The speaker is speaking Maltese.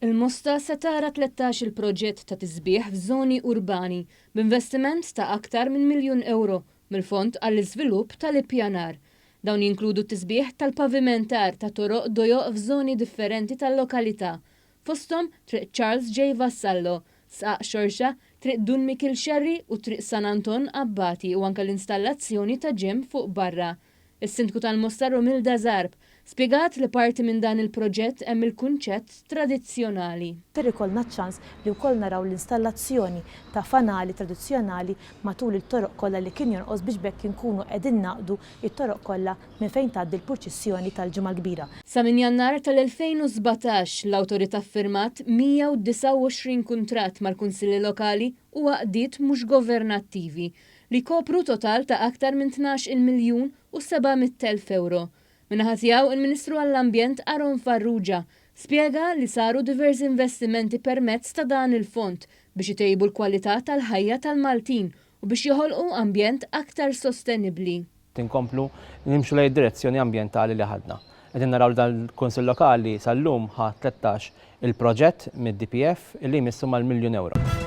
Il-Mosta se tara 13-il proġett ta' tisbiħ f'żoni urbani b'investiment ta' aktar minn miljun ewro mill-Fond għall-Iżvilupp tal-Ippjanar. Dawn jinkludu t-tisbiħ tal-pavimentar ta' toroq dojoq f'żoni differenti tal-lokalità, fosthom Triq Charles J. Vassallo, Sqaq Xorxa, Triq Dun Mikiel Xerri u Triq San Anton Abbati u anke l-installazzjoni ta' gym fuq barra. Is-Sindku tal-Mosta Romilda Zarb spjegat li parti minn dan il-proġett hemm il-kunċett tradizzjonali. Ser ikollna ċ-ċans li wkoll naraw l-installazzjoni ta' fanali tradizzjonali matul il-toroq kollha li kien jonqos biex b'hekk inkunu qegħdin ngħaqqdu t-toroq kollha minn fejn tgħaddi l-purċissjoni tal-Ġimgħa l-Kbira. Sa minn Jannar tal-2017, l-Awtorità ffirmat 129 kuntratt mal-Kunsilli Lokali u għaqdiet mhux governattivi li jkopru total ta' aktar minn 12-il miljun u 700,000 ewro. Min-naħa tiegħu, il-Ministru għall-Ambjent Aaron Farrugia spjega li saru diversi investimenti permezz ta' dan il-fond biex itejbu l-kwalità tal-ħajja tal-Maltin u biex joħolqu ambjent aktar sostenibbli. Inkomplu nimxu lejn id-direzzjoni ambjentali li ħadna. Qegħdin naraw li dan il-Kunsill Lokali sal-lum ħa 13 il-proġett mid-DPF li jmissu mal-miljun ewro.